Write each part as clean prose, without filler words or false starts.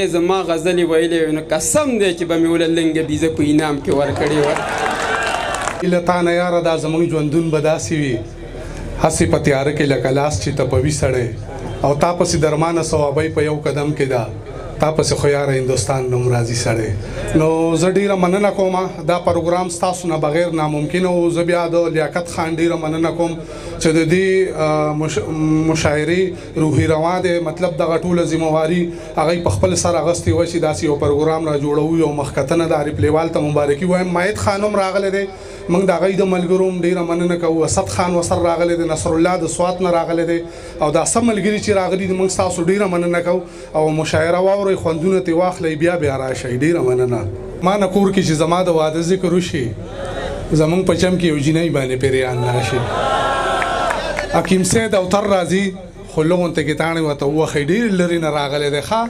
زما غزلې ویلې وې نو قسم دی چې به مې وله لنګه بیزه په انعام کې ورکړې وه. له تا نه یاره دا زموږ ژوندون به داسې وي، هسې په تیاره کې لکه لاس چې تپوي سړی، او تا پسې درمانه صوابۍ په یو قدم کې ده، تا پسې خو یاره هندوستان نوم راځي سړی. نو زه ډېره مننه کوم، دا پروګرام ستاسو نه بغیر ناممکن و. زه بیا د لیاقت خان ډېره مننه کوم چې د دې مشاعرې روحي روا دی، مطلب دغه ټوله ذمهواري هغه په خپل سر اغوستې وه چې داسې یو پروګرام را جوړوو. یو مخکتنه د عارف لیوال ته مبارکي وایم. ماید خان هم راغلی دی، موږ د هغوی د ملګرو هم ډېره مننه کوو. اسد خان ورسره راغلی دی، نصرالله د سوات نه راغلی دی، او دا سم ملګري چې راغلي دي موږ ستاسو ډېره مننه کوو. او مشاعره واورئ، خوندونه ترې واخلئ، بیا بیا راشئ. ډېره مننه. ما نه کور کې چې زما د واده ذکر وشي، زمونږ په چم کې یو جینۍ باندې پیریان راشي، حکیم سید او تر راځي، خو لږ غونتې کې تاڼې ورته ووښئ، ډېر لرې نه راغلی دی. ښه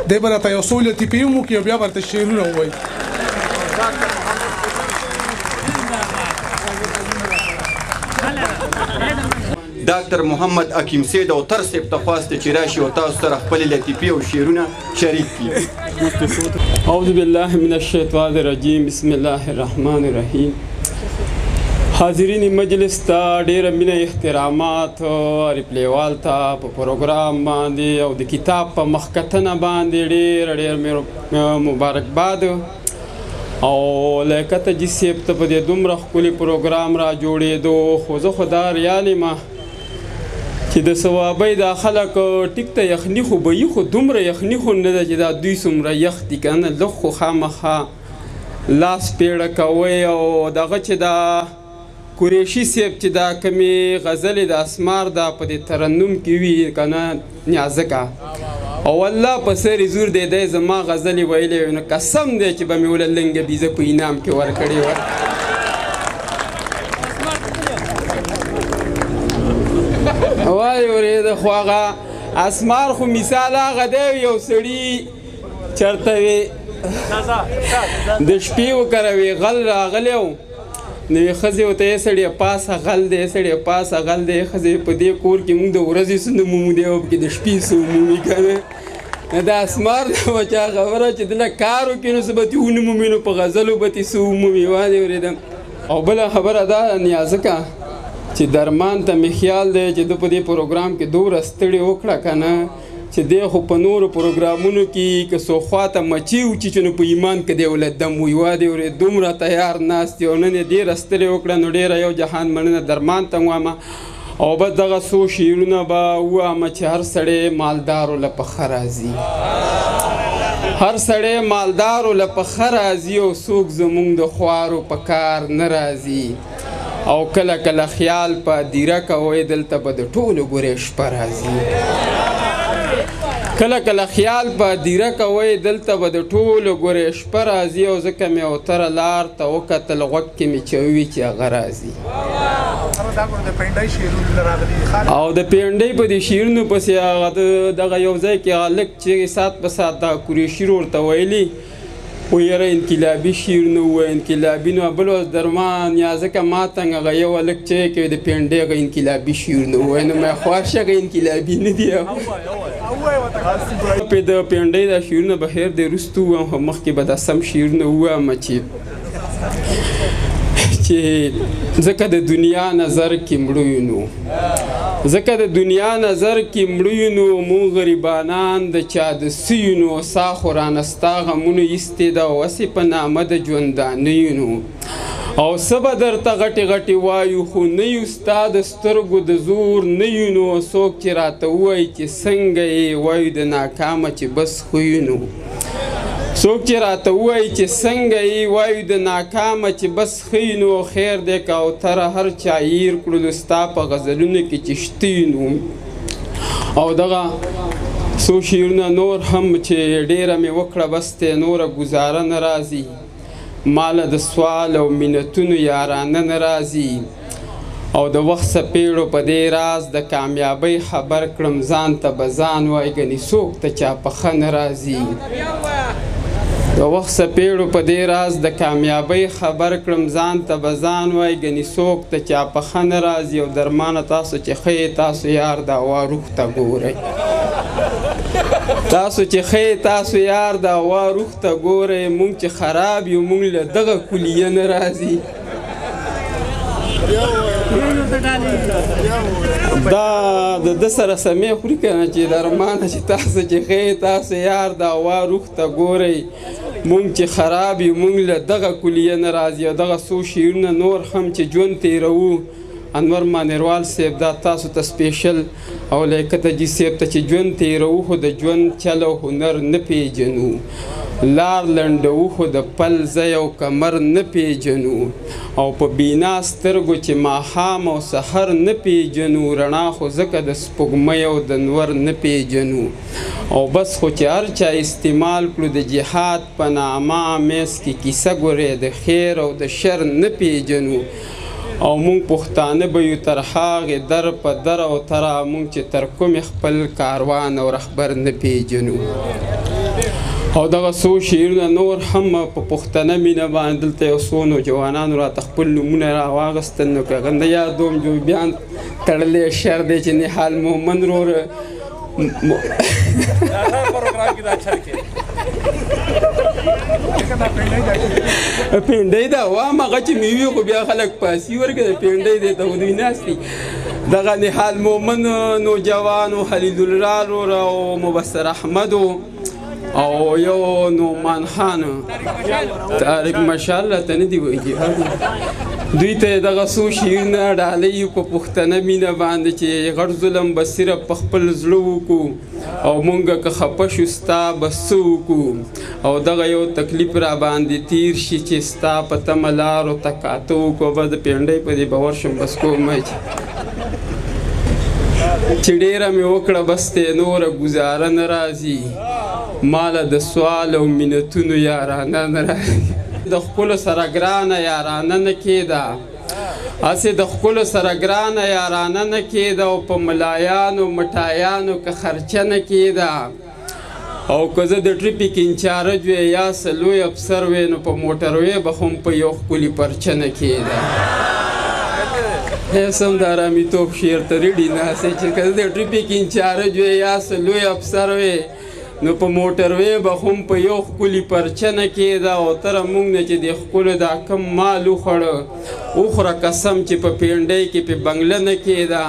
دی به راته یو څو لطیفې هم وکړي او بیا به راته شعرونه ووایي. ډاکټر محمد حکیم سید او تر صاحب ته خواست چې راشي او تاسو سره خپلې لطیفې او شعرونه شریک کړي. اعوذ بالله من الشیطان الرجیم، بسم الله الرحمن الرحیم. حاضرین مجلس ته ډېره مینه احترامات، عارف لیوال ته په پروګرام باندې او د کتاب په مخکتنه باندې ډېره ډېر مبارکباد. او لیاقت جي صاحب ته په دې دومره ښکلي پروګرام را جوړېدو، خو زه خو دا ریال یم چې د صوابۍ دا خلک ټیک ته یخني خو به یي، خو دومره یخني خو نه ده چې دا دوی څومره یخ دي که نه، لږ خو خامخا لاس پیړه کوئ. او دغه چې دا قریشي صاحب چې دا کومې غزلې د اسمار دا په دې ترنم کې وي که نه نیازکه، او والله په سر یې زور دی، دی زما غزلې ویلې وې نو قسم دی چې به مې وله لنګه بیزه په انعام کې ورکړې وه. وایي ورېده، خو هغه اسمار خو مثال هغه دی یو سړي چېرته وي د شپې وکره وي غل راغلی و، نو یې ښځې ورته یې سړیه پاڅه غل دی، سړیه پاڅه غل دی. ښځې په دې کور کې موږ د ورځې څه نه مومو، دی او پکې د شپې څه ومومي که نه. دا اسمار د چا خبره چې دله کار وکړي نو څه به ترې ونه مومي، نو په غزلو به ترې څه ومومي. وانې ورېدم. او بله خبره دا نیازکه چې درمان ته مې خیال دی چې ده په دې پروګرام کې دومره ستړې وکړه که نه، چې دی خو په نورو پروګرامونو کې که څو خواته مچې وچیچي نو په ایمان کې دی وله دم وي. وادې ورې دومره تیار ناست دی او نن یې ډېره ستړې وکړه، نو ډېره یو جهان مننه درمان ته وایم. او بس دغه څو شعرونه به ووایم چې هر سړی مالدارو له په ښه راځي، هر سړی مالدارو له په ښه راځي، او څوک زموږ د خوارو په کار نه راځي. او کله کله خیال په دیره کوئ، دلته به د ټولو ګورې شپه راځي. کله کله خیال په دیره کوئ، دلته به د ټولو ګورې شپه راځي. او ځکه مې اوتره لار ته وکتل، غوږ کې مې چوي چې هغه راځي. او د پینډۍ په دې شعرونو پسې هغه دغه یو ځای کې هغه لږ چې ساعت په ساعت دا قریشي ورته ویلي و یاره انقلابي شعرونه ووایه، انقلابي. نو بل ورځ درمان یا ځکه ما ته هغه یو هلک چې کوي د پینډۍ هغه انقلابي شعرونه ووایه، نو مې خوښ هغه انقلابي نه دي. په د پینډۍ دا شعرونه به خیر دی وروسته ووایم، خو مخکې به دا سم شعرونه ووایم چې ځکه د دنیا نظر کې مړو یو، نو ځکه د دنیا نظر کې مړو یو، نو مونږ غریبانان د چا د څه یو، نو سا خو رانه ستا غمونو ایستې ده او هسې په نامه د ژوندانه یو، نو او څه به درته غټې غټې وایو خو نه یو ستا د سترګو د زور نه یو، نو څوک چې راته ووایي چې څنګه یې وایو د ناکامه چې بس ښه یو، نو څوک چې راته ووایي چې څنګه یې وایو د ناکامه چې بس ښه یو، نو خیر دی که اوتره هر چا هېر کړلو ستا په غزلونو کې چې شته یو، نو. او دغه څو شعرونه نور هم چې ډېره مې وکړه بس دی، نوره ګزاره نه راځي، ماله د سوال او منتونو یارانه نه راځي. او د وخت څپېړو په دې راز د کامیابۍ خبر کړم، ځان ته به ځان وای ګنې څوک ته چا په ښه نه راځي. د وخت څپېړو په دې راز د کامیابۍ خبر کړم، ځان ته به ځان وای ګنې څوک ته چا په ښه نه راځي. او درمانه تاسو چې ښه یې تاسو یار دا واروخ ته ګورئ. تاسو چې ښه تاسو یار د هوا روح ته ګورئ، مونږ چې خراب یو مونږ له دغه کلیه نه راځي. دا د ده سره سمې خوري که نه چې درمانه چې تاسو چې ښه تاسو یار د هوا روح ته ګورئ، مونږ چې خراب یو مونږ له دغه کلیه نه راځي. او دغه څو شعرونه نور هم چې ژوند تېروو، انور مانیروال صاحب دا تاسو ته special او لیاقت حاجي صاحب ته چې ژوند تېروو خو د ژوند چل او هنر نه پېژنو، لار لنډوو خو د پل ځای او کمر نه پېژنو، او په بینا سترګو چې ماښام او سحر نه پېژنو، رڼا خو ځکه د سپوږمۍ او د نور نه پېژنو. او بس خو چې هر چا استعمال کړو د جهاد په نامه، میز کې کیسه ګورې د خیر او د شر نه پېژنو. او مونږ پښتانه به یو تر هغې در په در او تره، مونږ چې تر کومې خپل کاروان او رهبر نه پېژنو. او دغه څو شعرونه نور هم په پښتنه مینه باندې دلته یو څو نوجوانانو راته خپل نومونه راواغستل، نو که هغه نه یادوم جو بیا تړلی شر دی چې نهال مومند ورور پینډۍ ده وام هغه چې مې وي خو بیا خلک پاسي ورکړي د پینډۍ دی ته خو دوی ناست دي. دغه نهال مومند نوجوان و، خلیل الله ورور او مبصر احمد او یو نعمان خان طارق مشال راته نه دي ویلي. دوی ته دغه څو شعرونه ډالۍ په پښتنه مینه باندې چې غټ ظلم به صرف په خپل زړه وکړو، او مونږ که خفه شو ستا به څه وکړو، او دغه یو تکلیف را باندې تیر شي چې ستا په تمه لارو ته کاته وکړو. بس د پینډۍ په دې به ورشم بس کوم چې ډېره مې وکړه بس ته نوره ګزاره نه راځي، ماله د سوال او منتونو یارانه نه راځي. د خپلو سره ګرانه یارانه نه کېده، هسې د خپلو سره ګرانه یارانه نه کېده، او په ملایانو مټایانو که خرچه نه کېده. او که زه د traffic in-charge وی یا څه لوی افسر وی نو په موټروی به هم په یو ښکلي پرچه نه کېده. هېڅ هم د ارامیتوب شعر ته ready ناست چې که زه د traffic in-charge وی یا څه لوی افسر وی نو په موټروی به هم په یو ښکلي پرچه نه کېده. او تر موږ نه چې د ښکلو دا کم مال وخوړه وخوره قسم چې په پینډۍ کې په بنګله نه کېده.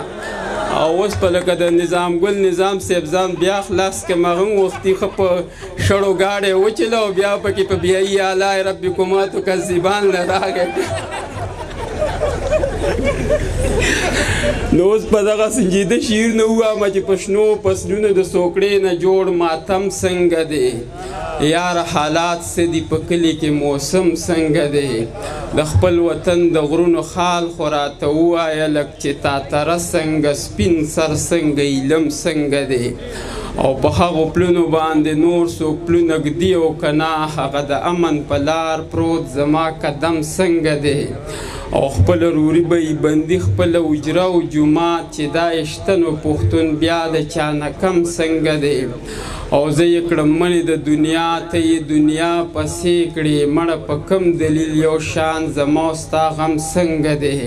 او اوس په لکه د نظام ګل نظام صاحب ځان بیا خلاص کړم، هغه هم وختي ښه په شړو ګاډی وچله او بیا پکې په بیایي اعلی ربکما تکذبان نه راغی. نو اوس په دغه سنجیده شعر نه ووایم چې په شنو فصلونو د سوکړې نه جوړ ماتم څنګه دی، یاره حالات څه دي په کلي کې موسم څنګه دی، د خپل وطن د غرونو خال خو راته ووایه لږ چې تاتره څنګه سپین سر څنګه ایلم څنګه دی، او په هغو پلونو باندې نور څوک پلونه ږدي او که نه هغه د امن په لار پروت زما قدم څنګه دی، او خپله روري به یې بندي خپله حجره او جومات چې دا یې شته نو پښتون بیا د چا نه کم څنګه دی، او زه یې کړم منې د دنیا ته یې دنیا پسې کړې، مړه په کم دلیل یو شان زما او ستا غم څنګه دی،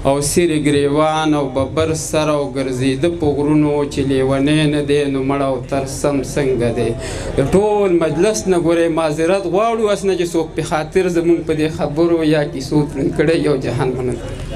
او سیرې ګریوان او ببر سر او ګرځېده په غرونو چې لیونی نه دی نو مړه او تر سم څنګه دی. د ټول مجلس نه ګورې معذرت غواړو هسې نه چې څوک په خاطر زموږ په دې خبرو یا کیسو ترون کړی. یو جهان مننه.